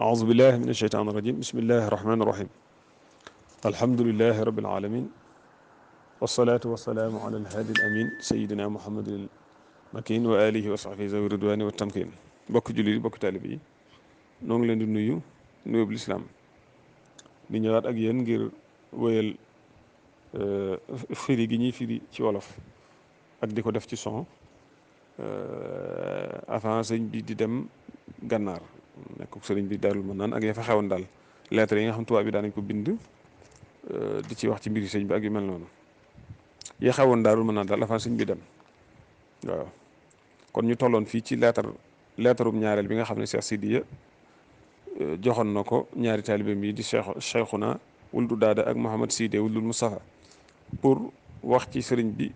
أعوذ بالله من الشيطان الرجيم بسم الله الرحمن الرحيم الحمد لله رب العالمين والصلاة والسلام على الهادي الأمين سيدنا محمد المكين وآله وصحبه ذوي الرضوان والتمكين bokk jullit yi bokk taalibe yi noo ngi leen di nuyu nuyub lislaam di ñëwaat ak yéen ngir wéyal firi gi ñuy firi ci wolof ak di ko def ci son avant sëñ bi di dem gànnaar nekk sëriñ bi Daarul Manaan ak ya fa xewoon daal lettre yi nga xam tubaab bi daanañ ko bind di ci wax ci mbiri sëñ bi ak yu mel noonu ya xewoon Daarul Manaan daal avant sëñ bi dem waaw kon ñu tolloon fii ci leetarum ñaareel bi nga xam ne Cheikh Sidiya joxoon na ko ñaari taalibeem yi di Cheikhuna wuldu daada ak Mouhamad Sidé wuldul Moustapha pour wax ci sëriñ bi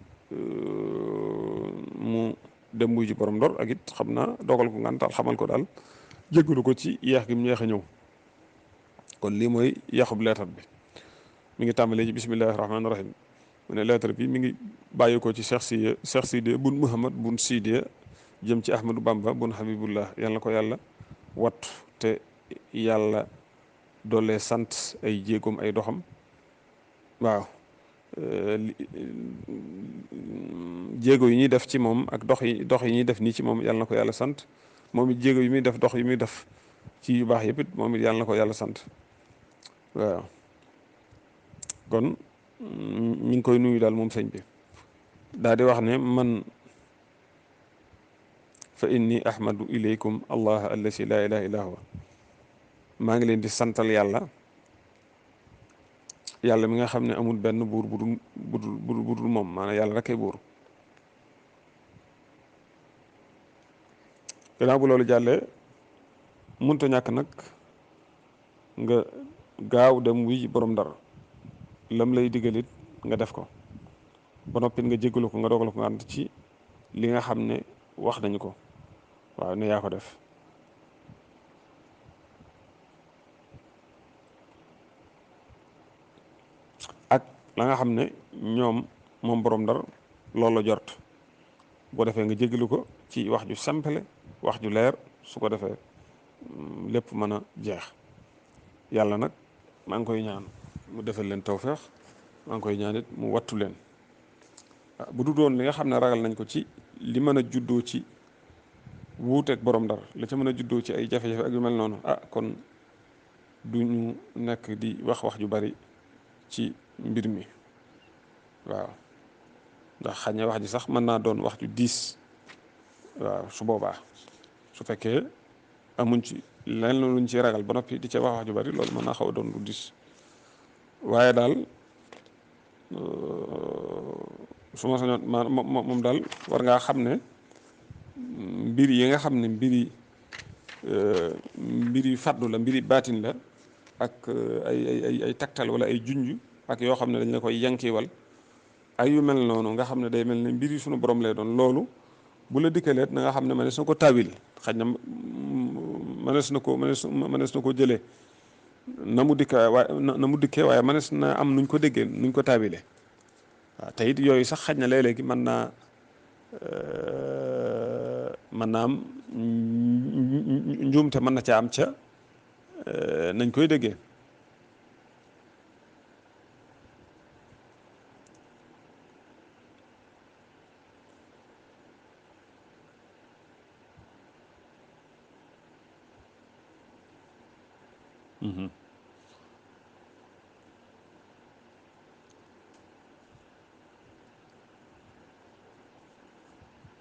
mu dem wuy ji borom ndor ak it xam naa dogal ko ngantal xamal ko daal jéggalu ko ci yeex gi mu yeex a ñëw kon lii mooy yaxub leetar bi mi ngi tàmbalee ci bismillahi rahmaani rahim mu ne leetar bi mi ngi bàyyi ko ci Cheikh Sidé bun Mouhamad bun Sidé jëm ci Ahmadou Bamba bun Habibullah yàlla na ko yàlla wattu te yàlla doole sant ay jéegoom ay doxam waaw jéego yi ñuy def ci moom ak dox yi ñuy def nii ci moom yàlla na ko yàlla sant moom it jéego yi muy def dox yi muy def ci yu baax yëpp it moom it yàlla na ko yàlla sant waaw kon mi ngi koy nuyu daal moom sëñ bi daal di wax ne man fa inni ahmadu ilaykum allah allasi la ilaha illa huwa maa ngi leen di santal yàlla mi nga xam ne amul benn buur bu dul moom maanaam yàlla rek ay buur gannaaw bu loolu jàllee munta ñàkk nag nga gaaw dem wuy borom Ndar lam lay digalit nga def ko ba noppit nga jéggalu ko nga dogal ko nga ànd ci li nga xam ne wax nañu ko waaw ne yaa ko def ak la nga xam ne moom borom Ndar loolu la jort boo defee nga jéggalu ko ci wax ju simple wax ju leer su ko defee lépp mën a jeex yàlla nag maa ngi koy ñaan mu defal leen tawfeex maa ngi koy ñaan it mu wattu leen bu du doon li nga xam ne ragal nañ ko ci li mën a juddoo ci wuuteeg borom Ndar la ca mën a juddoo ci ay jafe-jafe ak yu mel noonu kon du ñu nekk di wax ju bari ci mbir mi waaw ndax xañ na wax ji sax mën naa doon wax ju diis waaw su boobaa su fekkee amuñ ci lenn luñ ci ragal ba noppi di ca wax ju bari loolu mën naa xaw a doon lu diis waaye daal su ma sañoon moom daal war ngaa xam ne mbir yi nga xam ne mbiri faddu la mbiri baatin la ak ay taktal wala ay junj ak yoo xam ne dañ la koy yankiwal ay yu mel noonu nga xam ne day mel ne mbiri suñu borom lay doon loolu bu la dikkaleet na nga xam ne mënees na ko tawil xaj na mënees na ko jëlee na mu dikkee waaye mënees na am nuñ ko déggee nuñ ko tawile waaw te it yooyu sax xaj na léeg-léegi mën naa am njuumte mën na ca am ca nañ koy déggee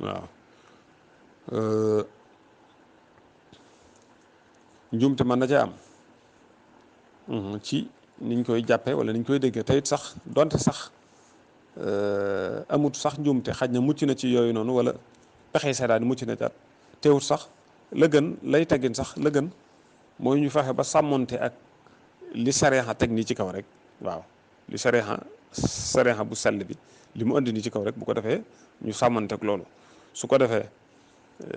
waaw njuumte mën na ca am ci niñ koy jàppe wala niñ koy déggee te it sax donte sax amut sax njuumte xaj na mucc na ci yooyu noonu wala pexe seetaan mucc na caat teewut sax la gën lay teggin sax la gën mooy ñu fexe ba sàmmonte ak li sareexa teg nii ci kaw rek waaw li sareexa bu sell bi li mu andi nii ci kaw rek bu ko defee ñu sàmmonte ak loolu su ko defee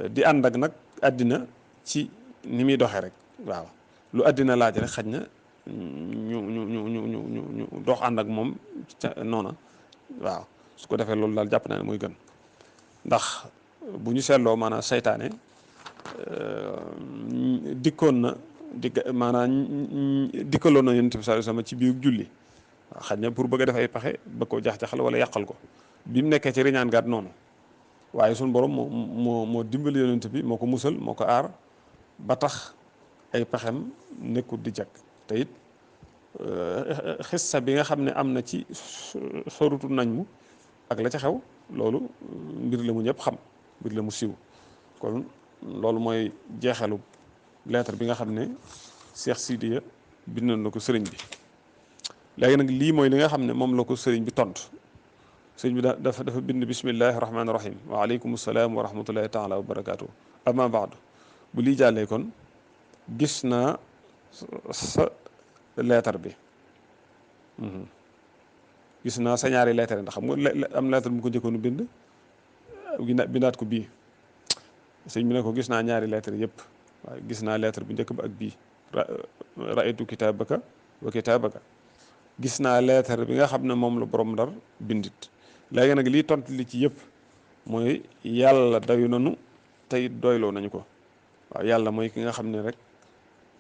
di ànd ak nag àddina ci ni muy doxee rek waaw lu àddina laaj rek xaj na ñu dox ànd ak moom noona waaw su ko defee loolu daal jàpp naa ne muy gën ndax bu ñu seetloo maanaam seytaane dikkoon na maanaam dikkaloon na yonent bi sallallahu alayhi wasallam ci biir julli waaw xaj na pour bëgg a def ay paxe bëgg koo jax-jaxal wala yàqal ko bi mu nekkee ci riñaan gaat noonu waaye suñu borom moo dimbali yonent bi moo ko musal moo ko aar ba tax ay pexem nekkul di jag te it xissa bi nga xam ne am na ci sorutu nañ mu ak la ca xew loolu mbir la mu ñëpp xam mbir la mu siiw kon loolu mooy jeexalu lettre bi nga xam ne Cheikh Sidiya bindoon na ko sëriñ bi léegi nag lii mooy li nga xam ne moom la ko sëriñ bi tontu sëriñ bi dafa bind bismillahi rahmaani rahim wa aleykum salaam wa rahmatullahi taala wa barakaatu amma baadu bu lii jàllee kon gis naa sa lettre bi gis naa sa ñaari lettre ndax xam nga am lettre bu ko njëkkoon bind bindaat ko bii sëñ bi ne ko gis naa ñaari lettre yëpp waaye gis naa lettre bu njëkk ba ak bii raaytu kitaabaka wa kitaabaka gis naa lettre bi nga xam ne moom la borom Ndar bindit léegi nag lii tontu li ci yëpp mooy yàlla dayu nanu tey doyloo nañu ko waaw yàlla mooy ki nga xam ne rek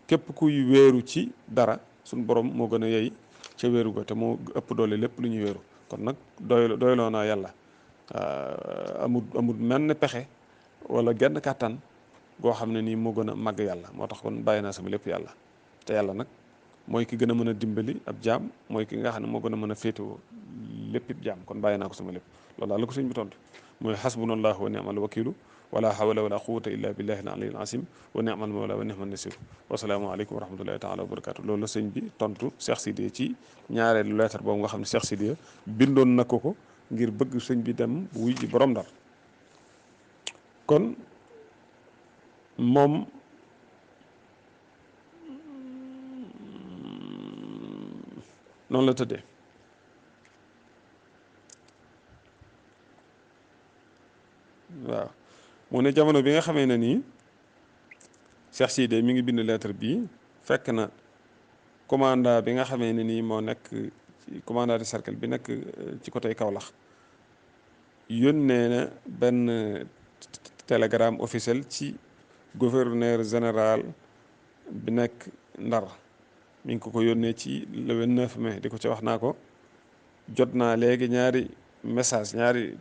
képp kuy wéeru ci dara suñ borom moo gën a yey ca wéeru ga te moo ëpp doole lépp lu ñuy wéeru kon nag doyloo naa yàlla amul menn pexe wala genn kàttan goo xam ne nii moo gën a màgg yàlla moo tax kon bàyyi naa sama lépp yàlla te yàlla nag mooy ki gën a mën a dimbali ab jaam mooy ki nga xam ne moo gën a mën a féetewoo lépp jaam kon bàyyi naa ko sama lépp loolu daal la ko sëñ bi tontu mooy xasbunallahu wa ni'mal wakilu wala hawla wala quwwata illa billahi al-aliyyil azim wa ni'mal mawla wa ni'man nasir wasalaamu aleykum wa rahmatullahi taala wa barakatu loolu la sëñ bi tontu Cheikh Sidiya ci ñaareelu lettre boobu nga xam ne Cheikh Sidiya bindoon na ko ngir bëgg sëñ bi dem wuy ji borom Ndar kon moom noonu la tëddee waaw mu ne jamono bi nga xamee ne nii Cheikh Sidiya mi ngi bind lettre bii fekk na commandant bi nga xamee ne nii moo nekk commandant de cercle bi nekk ci côté Kaolack yónnee na benn télégramme officiel ci gouverneur général bi nekk Ndar mi ngi ko yónnee ci le 29 mai di ko ci wax naa ko jot naa léegi ñaari message ñaari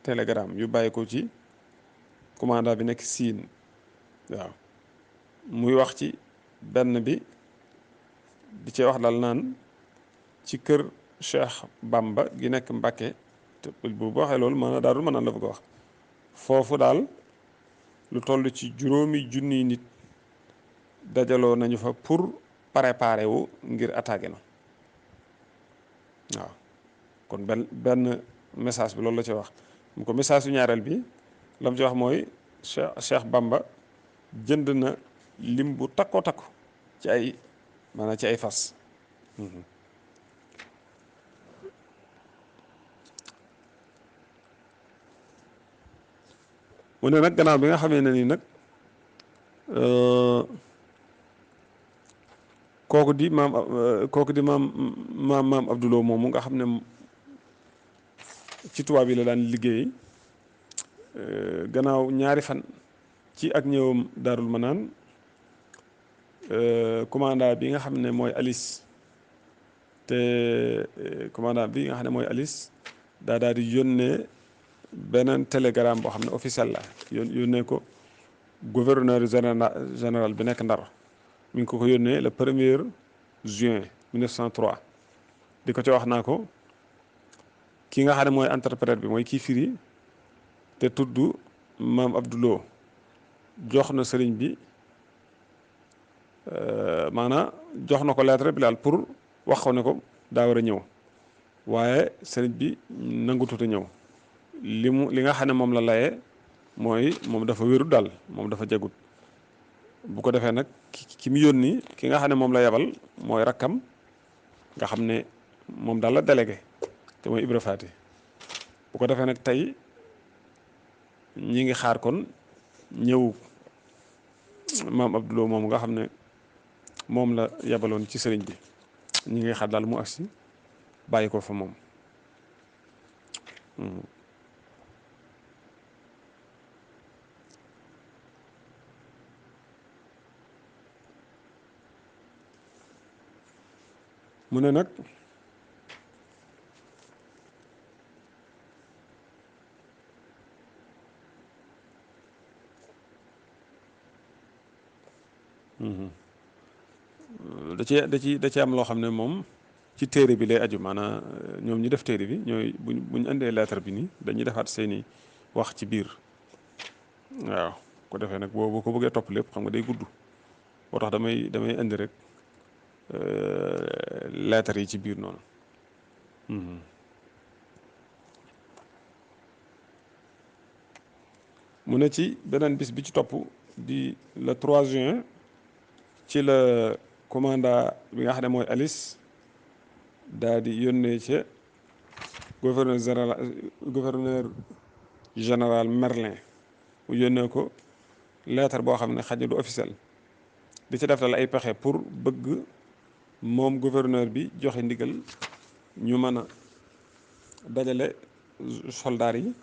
télégramme yu bàyyi ko ci commandant bi nekk Siin waaw muy wax ci benn bi di ci wax dal naan ci kër Cheikh Bamba gi nekk Mbàkke te bu waxee loolu mën daal mën naan la bëgg a wax foofu daal lu toll ci 5,000 nit dajaloo nañu fa pour préparer wu ngir attaquer na waaw kon benn message bi loolu la ci wax mu ko message su ñaareel bi la mu ci wax mooy Cheikh Bamba jënd na lim bu takko ci ay maanaam ci ay fas mu ne nag gannaaw bi nga xamee ne nii nag kooku di maam Abdoulou moomu nga xam ne ci tubaab yi la daan liggéey gannaaw ñaari fan ci ak ñëwam Daarul Manaan commandant bi nga xam ne mooy Alice te commandant bi nga xam ne mooy Alice daal di yónnee beneen télégramme boo xam ne officiel la yónnee ko gouverneur général bi nekk Ndar mi ngi ko yónnee le 1er juin 1903 di ko ci wax naa ko ki nga xam ne mooy interprète bi mooy kii firi te tudd maam Abdoulou jox na sëriñ bi maanaam jox na ko lettre bi daal pour wax ko ne ko daa war a ñëw waaye sëriñ bi nangutut a ñëw li nga xam ne moom la layee mooy moom dafa wéru daal moom dafa jagut bu ko defee nag ki mu yónni ki nga xam ne moom la yebal mooy rakkam nga xam ne moom daal la délégué te mooy Ibra Faati bu ko defee nag tey ñi ngi xaar kon ñëw maam Abdoulou moom nga xam ne moom la yebaloon ci sëriñ bi ñi ngi xaar daal mu agsi bàyyi ko fa moom mu ne nag da ci am loo xam ne moom ci téere bi lay aju maanaam ñoom ñu def téere bi ñooy buñ indee lettre bi nii dañuy defaat seeni wax ci biir waaw ko defee nag boo ko bëggee topp lépp xam nga day gudd boo tax damay indi rek lettre yi ci biir noonu. mu ne ci beneen bis bi ci topp di le 3 juin ci la commandant bi nga xam ne mooy Alice daal di yónnee ca gouverneur général Merlin mu yónnee ko lettre boo xam ne xaj na du officiel di ci defal ay pexe pour bëgg moom gouverneur bi joxe ndigal ñu mën a dajale soldats yi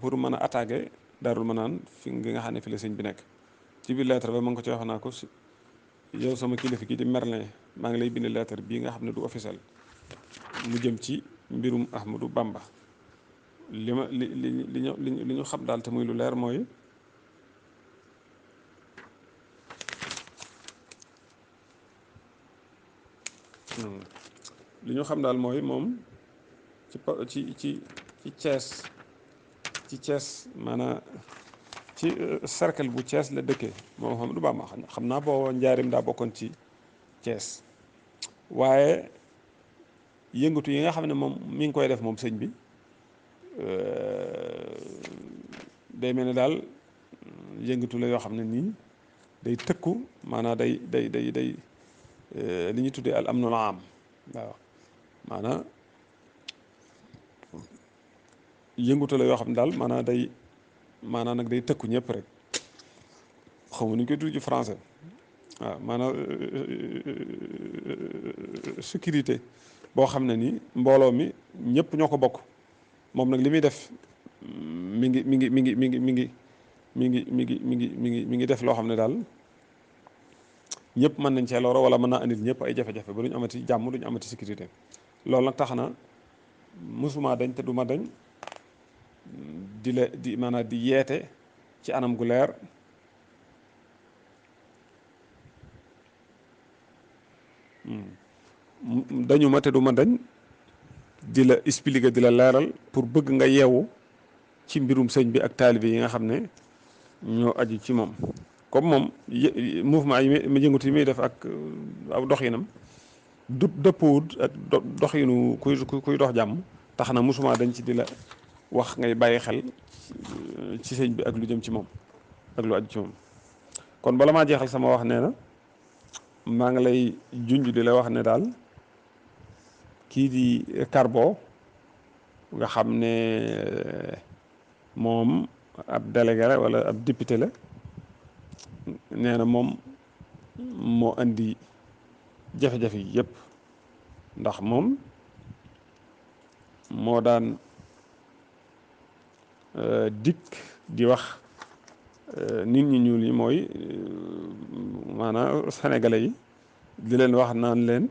pour mën a attaquer Daarul Manaan fi nga xam ne fi la sëñ bi nekk. ci biir lettre ba ma ngi ko ci wax naa ko yow sama kilifa gi di Merlin maa ngi lay bind lettre bii nga xam ne du officiel mu jëm ci mbirum Ahmadou Bamba li ma li ñu xam daal te muy lu leer mooy li ñu xam daal mooy moom ci ci ci Thiès maanaam ci cercle bu Thiès la dëkkee moom Ahmadou Bamba xam naa boo njaarim daa bokkoon ci Thiès waaye yëngatu yi nga xam ne moom mi ngi koy def moom sëñ bi day mel ne daal yëngatu la yoo xam ne nii day tëkku maanaam day li ñuy tuddee al amnul aam waaw maanaam yëngatu la yoo xam ne daal maanaam nag day tëkku ñëpp rek xamu nu ñu koy tudd ci français waaw maanaam sécurité boo xam ne ni mbooloo mi ñëpp ñoo ko bokk moom nag li muy def mi ngi def loo xam ne daal ñëpp mën nañ cee loro wala mën naa andil ñëpp ay jafe-jafe ba duñu amati jàmm duñu amati sécurité loolu nag tax na musuma dañ te duma dañ maanaam di yeete ci anam gu leer dañu ma te du ma dañ di la expliquer di la leeral pour bëgg nga yeewu ci mbirum sëñ bi ak taalibe yi nga xam ne ñoo aju ci moom comme moom mouvement yi ma yëngatu yi muy def ak aw doxinam du dëppoowut ak doxinu kuy dox jàmm tax na musuma dañ ci di la wax ngay bàyyi xel ci sëñ bi ak lu jëm ci moom ak lu aju ci moom kon bala maa jeexal sama wax nee na maa ngi lay junj di la wax ne daal kii di Carbo nga xam ne moom ab délégué la wala ab député la nee na moom moo andi jafe-jafe yi yëpp ndax moom moo daan dikk di wax nit ñi ñuul yi mooy maanaam sénégalais yi di leen wax naan leen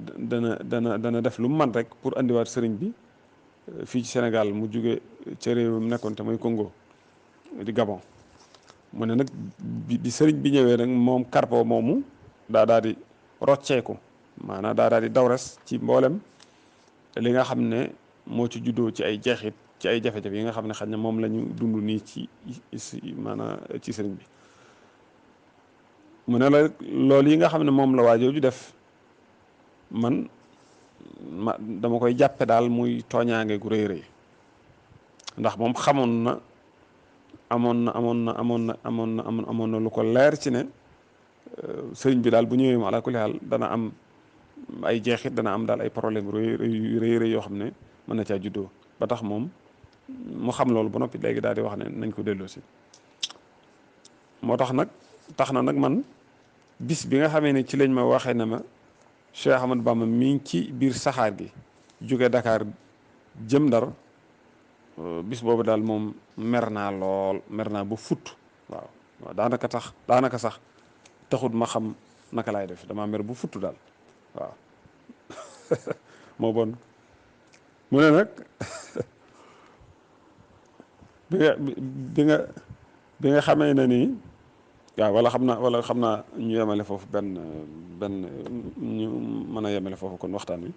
dana def lu mu man rek pour andiwaat sëriñ bi fii ci Sénégal mu jóge ca réew mi nekkoon te muy Congo di Gabon mu ne nag bi sëriñ bi ñëwee nag moom Carbo moomu daal di rocceeku maanaam daal di dawres ci mboolem li nga xam ne moo ci juddoo ci ay jeexit ci ay jafe-jafe yi nga xam ne xëy na moom la ñu dund nii ci maanaam ci sëriñ bi mu ne la loolu yi nga xam ne moom la waajooju def man dama koy jàppe daal muy tooñaange gu rëy rëy ndax moom xamoon na amoon na lu ko leer ci ne sëriñ bi daal bu ñëwee mu ala kulli haal dana am ay jeexit dana am daal ay problème rëy yoo xam ne mën na caa juddoo ba tax moom mu xam loolu ba noppi léegi daal di wax ne nañ ko delloo si moo tax na nag man bis bi nga xamee ne ci lañ ma waxee ne ma Cheikh Ahmadou Bamba mi ngi ci biir saxaar gi jóge Dakar jëm Ndar bis boobu daal moom mer naa ba fut waaw daanaka sax taxut ma xam naka laay def damaa mer bu futtu daal waaw moo bon mu ne nag bi nga bi nga bi nga xamee ne nii waaw wala xam naa ñu yemale foofu benn ñu mën a yemale foofu kon waxtaan wi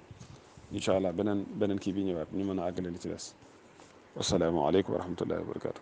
incha allah beneen kii bi ñëwaat ñu mën a àggale li ci des wasalaamaaleykum wa rahmatullahi wa barakaatu.